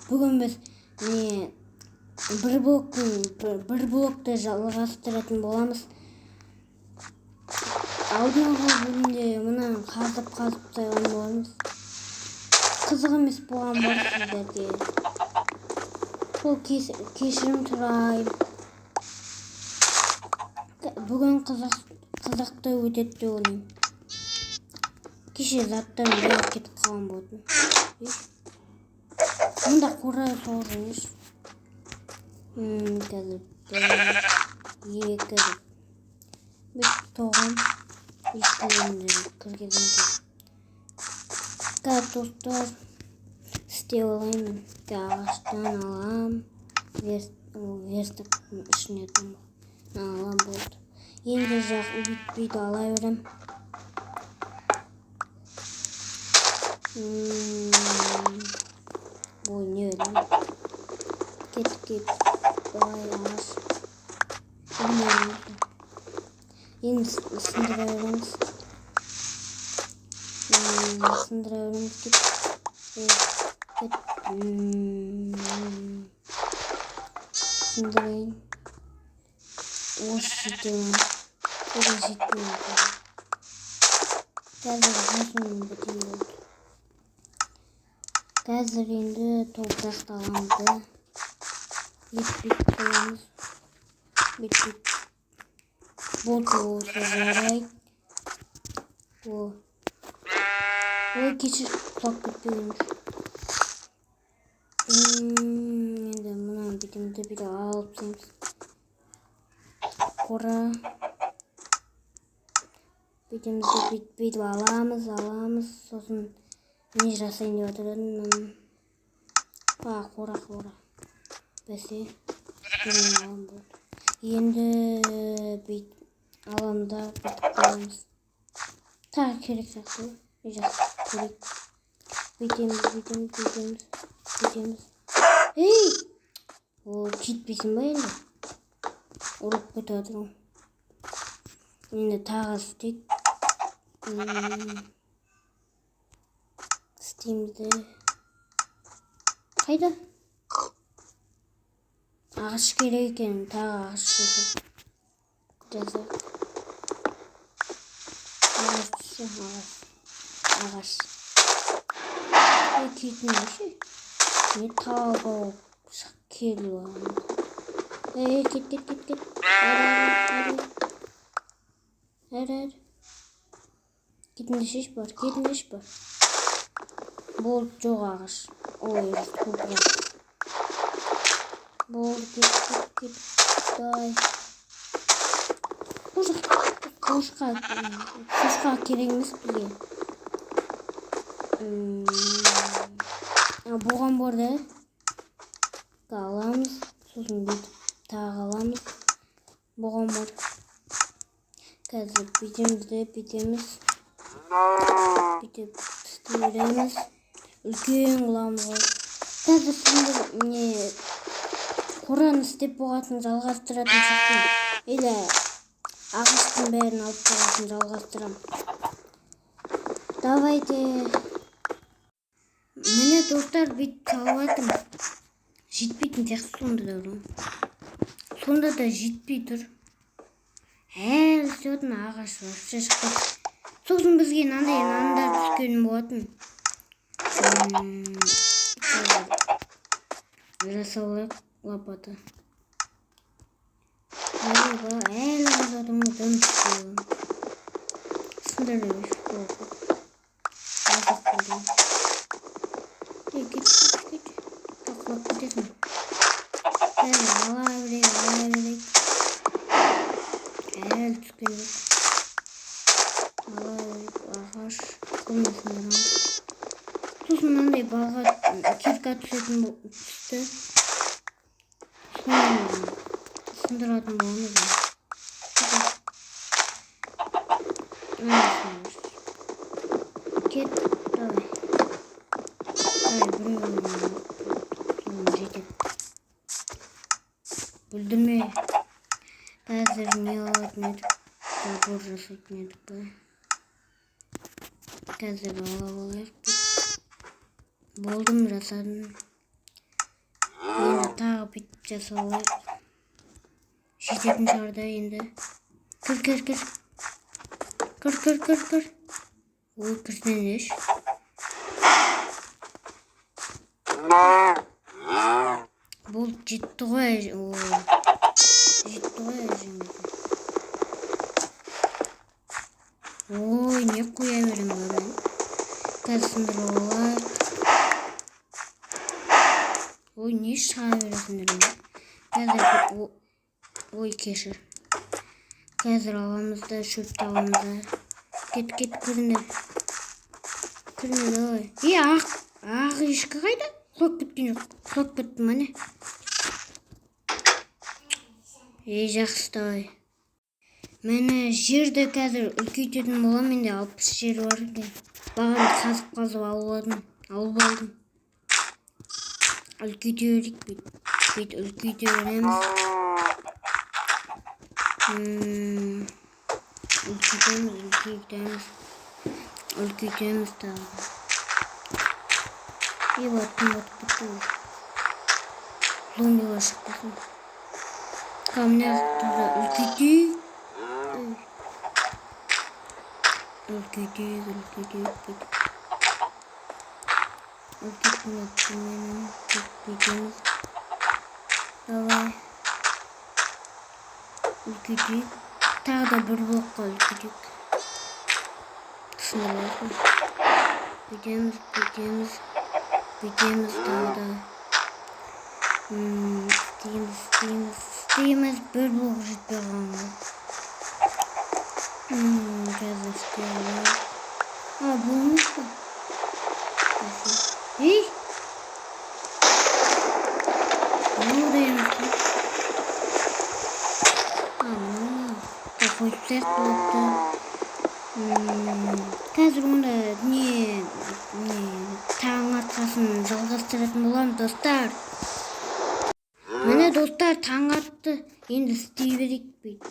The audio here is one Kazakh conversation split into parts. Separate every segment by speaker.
Speaker 1: Бүгін біз не бір блоктың бір блокты жалғастыратын боламыз. Алдыңғы бөлімде мынаны қазып қазып тастаған боламыз. Қызық емес болған бар сіздерге. Сол кешірім сұраймын. Бүгін қызықты өтеді деп ойлаймын. Кеше заттарым бәрі кетіп қалған болатын. Мұнда қора соғып жүрміз. Қазір бір, екі деп. Бүйтіп тоғам. Ешкімді кіргіземін. Қазір, достар, істеп алайын. Ағаштан алам. Верстактың ішіне алам, болды. Енді жақ бүйтіп бүйтіп ала беремін. Ой, не өлім. Кет, кет. Давай, ағаш. Білмедім. Енді сындыра береміз. Сындыра береміз. Кет. Кет. Сындырайын. Осы жетемін. Осы жетпейді. Қазір осымен бітейін, болды. Қазір енді топырақты аламыз да бүйтіп бүйтіп қоямыз. Бүйтіп бүйтіп. Болды, осы жарайды. О. Ой, кешір, құлап кетпеген. Енді мынаны бүйтеміз де, бүйтіп алып тастаймыз. Қора. Бүйтеміз де, бүйтіп бүйтіп аламыз, аламыз. Сосын не жасайын деп жатыр едім мынаны. А, қора, қора. Бәсе. Біреуін аламын, болды. Енді бүйтіп аламыз да, бүйтіп қоямыз. Тағы керек сияқты ғой. Жақсы, керек. Бүйтеміз, бүйтеміз, бүйтеміз, бүйтеміз. Ей! О, кетпейсің ба енді? Ұрып кетіп жатыр ғой. Енді тағы істейік. Істейміз де. Қайда? Ағаш керек екен, тағы ағаш жасап. Жасайық. Ағаш түссе, ағаш. Ағаш. Ей, кетіңдерші. Не тауып алып шығып келіп алған. Ей, кет, кет, кет, кет. Әрі, әрі, әрі. Әрі, әрі. Кетіңдерші, бар, кетіңдерші, бар. Болды, жоқ ағаш. Ой, топырақ. Болды, кет, кет, кет. Давай. Қошқа, шошқа керек емес бізге. Болған бар да. Аламыз, сосын бүйтіп тағы аламыз. Болған бар. Қазір бүйтеміз де, бүйтеміз. Бүйтіп істей береміз. Үлкен қыламыз ғой. Қазір сендер не қораны істеп болғасын жалғастыратын сияқтымын. Или ағаштың бәрін алып болғасын жалғастырамын. Давайте. Міне, достар, бүйтіп салып жатырмын. Жетпейтін сияқты сонда да ғой. Сонда да жетпей тұр. Әлі істеп жатырмын, ағаш вообще шықпайды. Сосын бізге мынандай нандар түскен болатын. Жасап алайық лопата. Әлі әлі қазадым ғой, дым түспей. Сындыра берші, болды. Жасап қойдым. Ей, кет, кет, кет. Құлап кетесің. Қазір ала берейік, ала берейік. Әлі түскен жоқ. Ала берейік, ағаш. Қолмен сындырамыз. Сосын мынандай балға кирка түсетін түсті. Соны сындыратын боламыз. Мына сындыршы. Кет, давай. Давай, біреуін жетеді. Бүлдірме. Қазір не алатын едік? Забор жасайтын едік па? Қазір ала алайық. Болдым, жасадым. Енді тағы бүйтіп жасап алайық. Жететін шығар да енді. Кір, кір, кір. Кір, кір, кір, кір. Ой, кірсеңдерші. Болды, жетті ғой. Ой, жетті ғой әжеңізге. Ой, не қоя беремін ба мен? Қазір сындырып алайық. Ой, не шыға бересіңдер енді? Қазір ой, кешір. Қазір аламыз да, шөпті аламыз да. Кет, кет, кіріңдер. Кіріңдер, давай. Е, ақ ешкі қайда? Құлап кеткен жоқ. Құлап кетті ма не? Ей, жақсы, давай. Міне, жерді қазір үлкейтетін боламын. Менде 60 жер бар екен. Бағана қазып-қазып алып алдым. Алып алдым. Үлкейте берейік бүйтіп. Бүйтіп үлкейте береміз. Үлкейтеміз, үлкейтеміз. Үлкейтеміз тағы. Е, баттым, батып кетті ғой. Зомбилар шықпасын. Мына жақта да үлкейтейік. Үлкейтейік, үлкейтейік бүйтіп. Үлкейтіп бүйтеміз. Давай. Үлкейтейік. Тағы да бір блокқа үлкейтейік. Сындырып алайық. Бүйтеміз, бүйтеміз. Бүйтеміз тағы да. Істейміз, істейміз, істейміз. Бір блок жетпей қалған ғой. Қазір істей алайық. А, бұл емес пе? Ей! Мынау да емес қой. А, мынау ма? Қойып тастайық блокты. Қазір онда не таң атқасын жалғастыратын боламыз, достар. Міне, достар, таң атты. Енді істей берейік бүйтіп.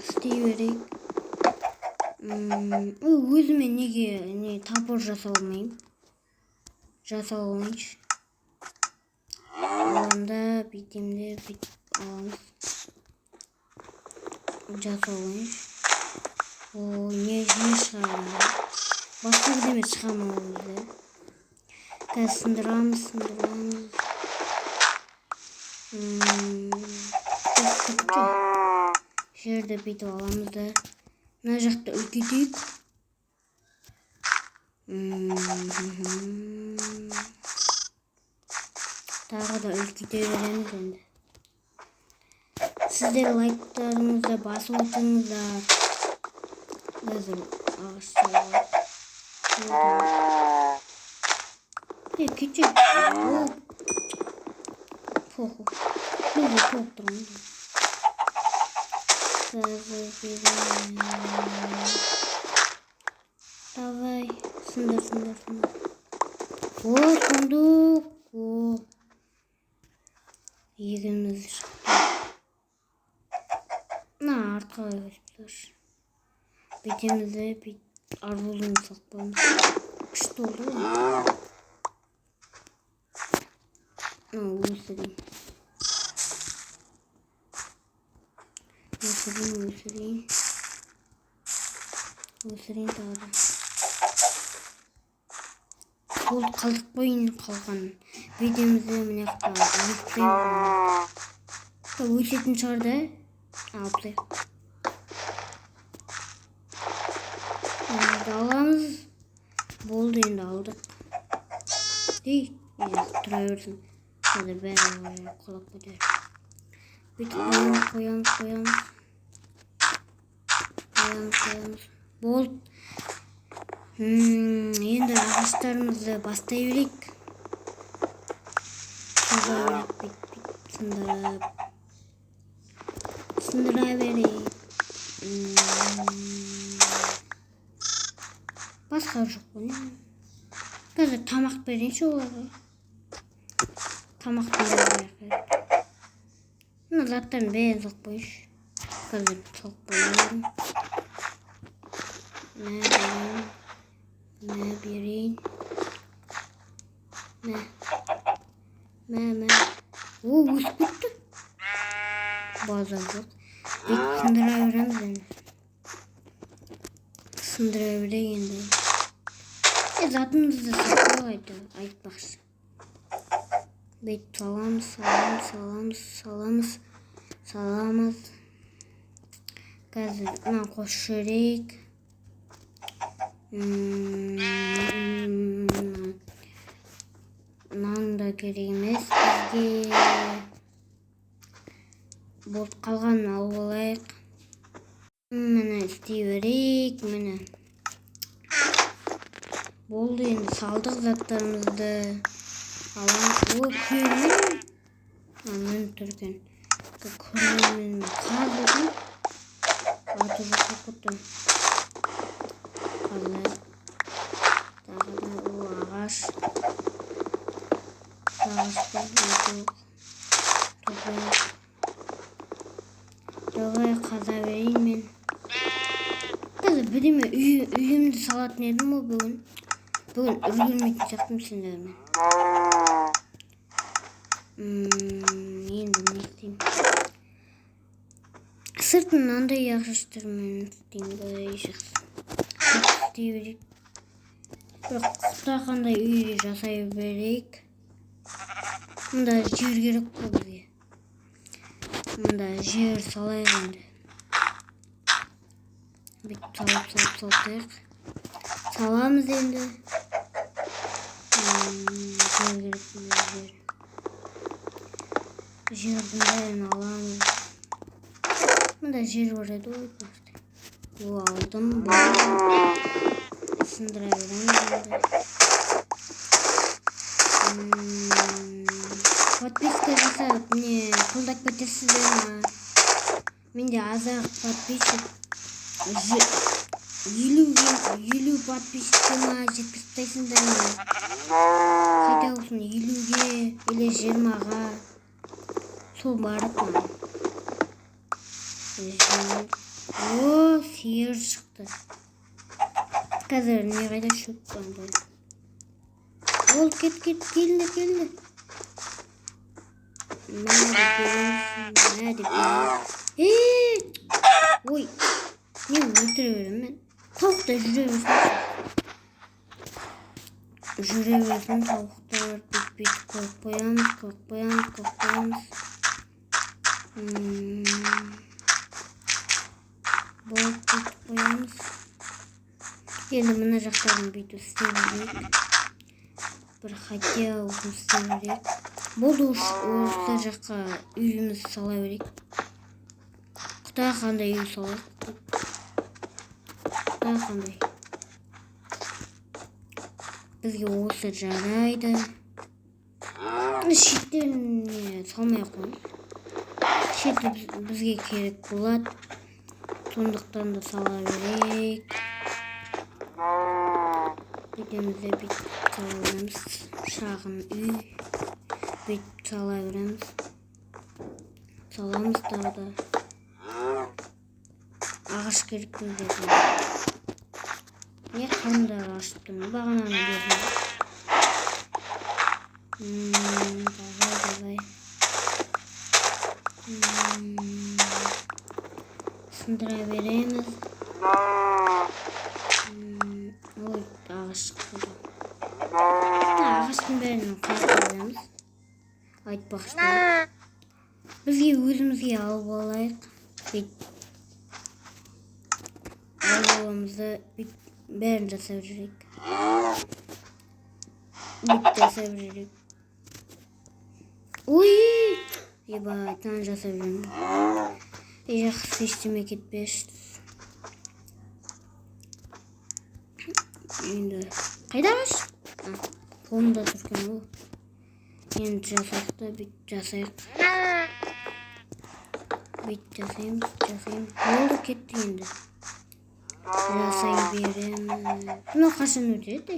Speaker 1: Істей берейік. Өзіме неге не топор жасап алмаймын? Жасап алайыншы. Аламын да, бүйтемін де, бүйтіп аламыз. Жасап алайыншы. Ой, не шығамын? Басқа бірдеме шыға ма өзі? Қазір сындырамыз, сындырамыз. Жерді бүйтіп аламыз да. Мына жақты үлкейтейік. Тағы да үлкейте береміз енді. Сіздер лайктарыңызды басып отырыңыздар. Қазір ағаш салып. Е, кетші. О. Похуй. Мен де толып тұрмын. Қазір беремін. Давай. Сындыр, сындыр, сындыр. О, сундук. О. Егініміз шықты. Мына артқа өсіп тұршы. Бүйтеміз де, бүйтіп арбузын салып қоямыз. Күшті болды ғой. Өсірейін. Өсірейін, өсірейін. Өсірейін тағы да. Болды, қалдық қойын қалған. Бүйтеміз де, мына жақта өсірейін. Өсетін шығар да. Алып тастайық. Енді аламыз. Болды, енді алдық. Ей, тұра берсін. Қазір бәрі құлап кетер. Бүйтіп қоямыз, қоямыз, қоямыз. Қоямыз, қоямыз. Болды. Енді ағаштарымызды бастай берейік. Соға берейік, бүйтіп, бүйтіп сындырып. Сындыра берейік. Басқа жоқ қой, не? Қазір тамақ берейінші оларға. Тамақ бере берейік. Мына заттардың бәрін салып қояйыншы. Қазір салып қояйын. Мә берейін. Мә берейін. Мә. Мә, мә. О, өсіп кетті. Базар жоқ. Бүйтіп сындыра береміз енді. Сындыра берейік енді. Затымызды сатып айтпақшы. Бүйтіп саламыз, саламыз, саламыз, саламыз, саламыз. Қазір мына қосып жіберейік. Нан да керек емес бізге. Болды, қалғанын алып алайық. Міне, істей берейік, міне. Болды, енді салдық заттарымызды. Аламыз. Ой, көрмедім. А, міне тұр екен. Көрмедім. Қазір екен. Аты жоқ болып кетті. Қазір. Тағы да о, ағаш. Ағаш па? Жоқ. Топырақ. Давай, қаза берейін мен. Қазір бірдеме үйімді салатын едім ғой бүгін. Бүгін үлгермейтін сияқтымын сендермен. Енді не істеймін? Сыртын мынандай ағаштармен істеймін, былай жақсы. Істей берейік. Бірақ қандай үй жасай берейік. Мында жер керек қой бізге. Мында жер салайық енді. Бүйтіп салып, салып, салып тастайық. Саламыз енді. Жер керек бізге, жер. Жердің бәрін аламыз. Мында жер бар еді ғой айтпақшы. О, алдым. Болды. Сындыра береміз енді. Подписка жасап, не қолдап кетесіздер ма? Менде аз-ақ подписчик. 50 подписчикке ма жеткізіп тастайсыңдар ма? Хотя болсын 50-ге или 20-ға. Сол барып маған. О, сиыр шықты. Қазір не қайда, шөп қандай. Ол, кет, кет, келді, келді. Мә деп береміз, мә деп береміз. Е, ой, не өлтіре беремін мен. Тауықтар жүре берсін. Жүре берсін тауықтар. Бүйтіп, бүйтіп қойып қоямыз, қойып қоямыз, қойып қоямыз. Болды, бүйтіп қоямыз. Енді мына жақтарын бүйтіп істеп жіберейік. Бір хотя бы істеп жіберейік. Болды, осы жаққа үйімізді сала берейік. Құдай қандай үй салайық. Құдай қандай. Бізге осы жарайды. Шеттеріне салмай ақ қояйық. Шеті бізге керек болады. Сондықтан да сала берейік. Бүйтеміз де, бүйтіп сала береміз. Шағын үй. Бүйтіп сала береміз. Саламыз тағы да. Ағаш керек бізге. Не қарындары ашып тұрмын бағананы бердім. Давай, давай. Сындыра береміз. Ой, ағаш шықты. Ағаштың бәрін қайта береміз. Айтпақшы. Бізге өзімізге алып алайық. Бүйтіп алып аламыз да, бүйтіп бәрін жасап жүрейік. Бүйтіп жасап жүрейік. Ой, ебать, мынаны жасап жүрмін. Ей, жақсы, ештеме кетпес. Енді қайда ағаш? А, қолымда тұр екен ғой. Енді жасайық та, бүйтіп жасайық. Бүйтіп жасаймыз, жасаймыз. Болды, кетті енді. Жасай береміз. Мынау қашан өтеді?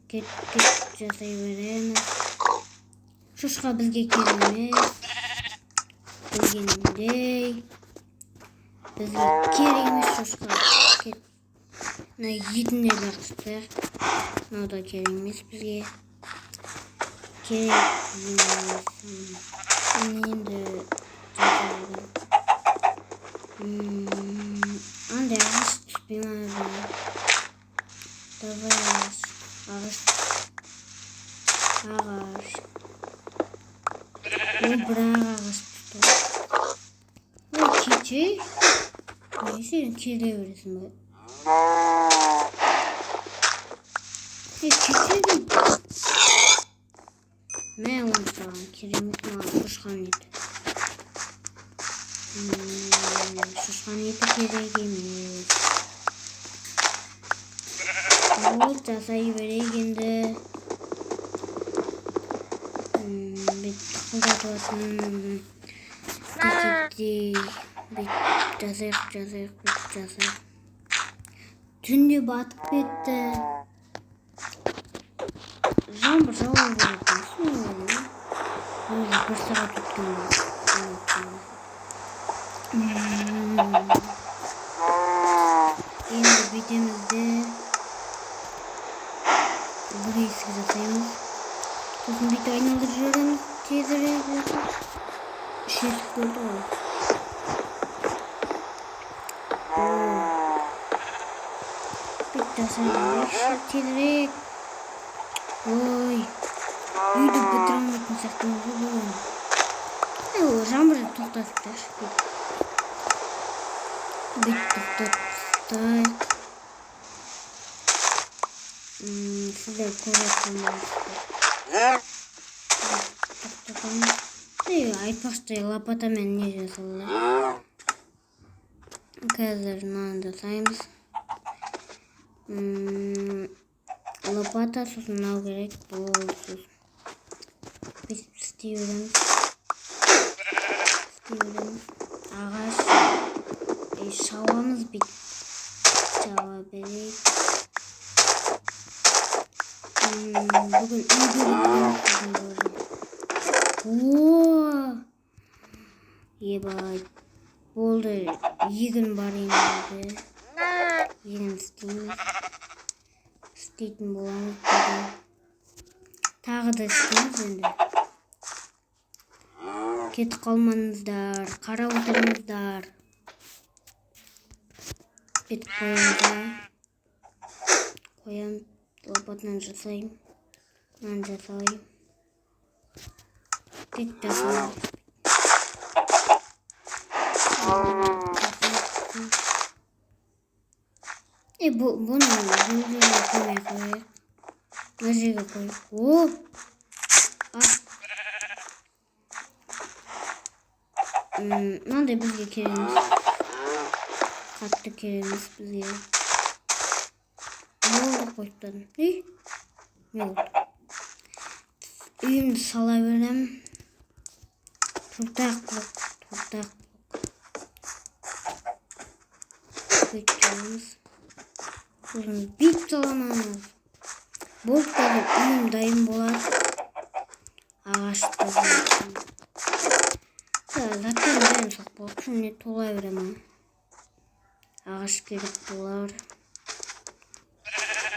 Speaker 1: Кет, кет, жасай береміз. Шошқа бізге керек емес. Білгенімдей. Бізге керек емес шошқа. Кет. Мына етін де лақтырып тастайық. Мынау да керек емес бізге. Керек емес. Енді жасай. Андай ағаш түспей ма? Давай, ағаш, ағаш, ағаш. О, бір-ақ ағаш түсті. Ой, кетші. Не, сен келе бересің ба? Е, кетші. Мә, оны саған керек емес, маған шошқан еті. Шошқан еті керек емес. Вот, жасай берейік енді. Бүйтіп тықылдатып, текеттей бүйтіп жасайық, жасайық, бүйтіп жасайық. Түнде батып кетті. Жаңбыр жауа беретін. Уже бір сағат өткен ғой. Енді бүйтеміз де, бір есік жасаймыз. Сосын бүйтіп айналдырып жібереміз тезірек жасап. Үш есік болды ғой. О. Бүйтіп жасай берейікші тезірек. Ой, үйді бітіре алмайтын сияқтымыз ғой бүгін. Е, ол жаңбырды тоқтатып тасташы. Бүйтіп тоқтатып тастайық. Сіздер көріп жатқан боларсыздар. Тоқтатамыз. Ей, айтпақшы, лопатамен не жасалды? Қазір мынаны жасаймыз. Лопата, сосын мынау керек болды, сосын бүйтіп істей береміз, істей береміз. Ағаш, ей, шауамыз, бүйтіп шауа берейік. Бүгін үйді бітіреміз бүгін. О, ебать, болды, егін бар енді. Егін істейміз, істейтін боламыз бүгін. Тағы да істейміз енді. Кетіп қалмаңыздар, қарап отырыңыздар. Бүйтіп қоямыз да, қоямын, лопатаны жасаймын, мынаны жасаймын, бүйтіп жасаймын. Е, бұны бұл жерге қоймай қояйық, мына жерге қояйық. О, а, мынандай бізге керек емес, қатты керек емес бізге. Болды, қойып тастадым. Ей, не болды? Үйімді сала беремін. Төрт-ақ блок, төрт-ақ блок. Бүйтіп саламыз, сосын бүйтіп саламыз. Болды, қазір үйім дайын болады. Ағашты, заттардың бәрін салып қойып, не тола беремін. Ағаш керек болар.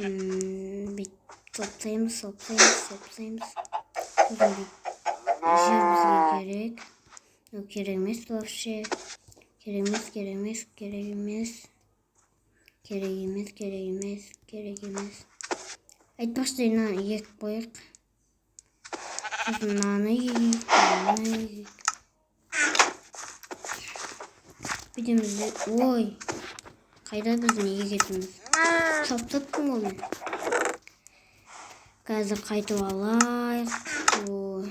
Speaker 1: Бүйтіп салып тастаймыз, салып тастаймыз, салып тастаймыз. Сосын бүйтіп жер бізге керек. Мынау керек емес вообще, керек емес, керек емес, керек емес, керек емес, керек емес, керек емес. Айтпақшы, мынаны егіп қояйық, сосын мынаны егейік, мынаны егейік. Бүйтеміз де. Ой, қайда біздің егетініміз? Салып тастаппын ғой мен. Қазір қайтып алайық. Ой,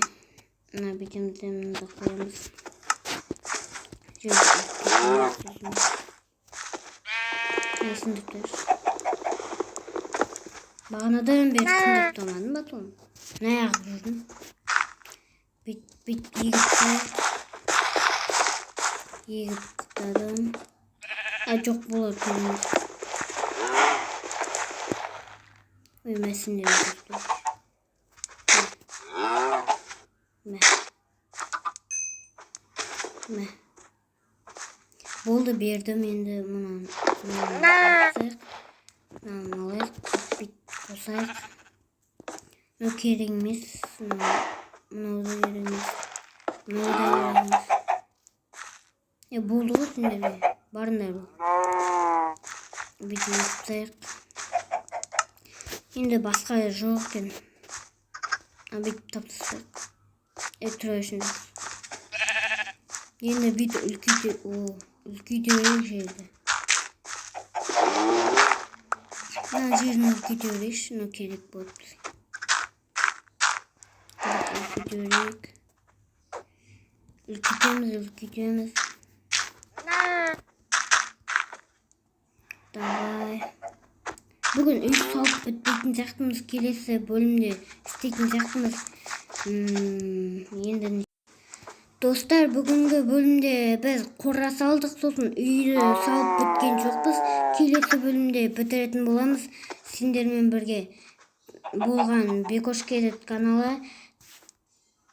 Speaker 1: мына бүйтеміз де, мынаны қоямыз. Жер сосын сындырып тастайықшы. Бағанадан бері сындырып тастамадым ба соны? Неғып жүрдім? Бүйтіп, бүйтіп егіп тастайық. Егіп тастадым. А, жоқ, бұлар керек емес. Ой, мә, сендер. Мә, мә, болды, бердім. Енді мынаны, мынаны алайық, мынаны алайық, бүйтіп қосайық. Мынау керек емес, мынау да керек емес, мынау да керек емес. Е, болды ғой сендерге, барыңдар. Бүйтіп тастайық. Енді басқа жоқ екен. А, бүйтіп тастайық. Е, тұра берсін. Енді бүйтіп үлкейте, о, үлкейте берейік жерді. Мына жерін үлкейте берейікші, мынау керек болады бізге. Үлкейте берейік. Үлкейтеміз, үлкейтеміз. Давай. Бүгін үй салып бітпейтін сияқтымыз, келесі бөлімде істейтін сияқтымыз. Енді достар, бүгінгі бөлімде біз қора салдық, сосын үйді салып біткен жоқпыз. Келесі бөлімде бітіретін боламыз. Сендермен бірге болған Бекош Kz каналы.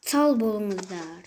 Speaker 1: Сау болыңыздар.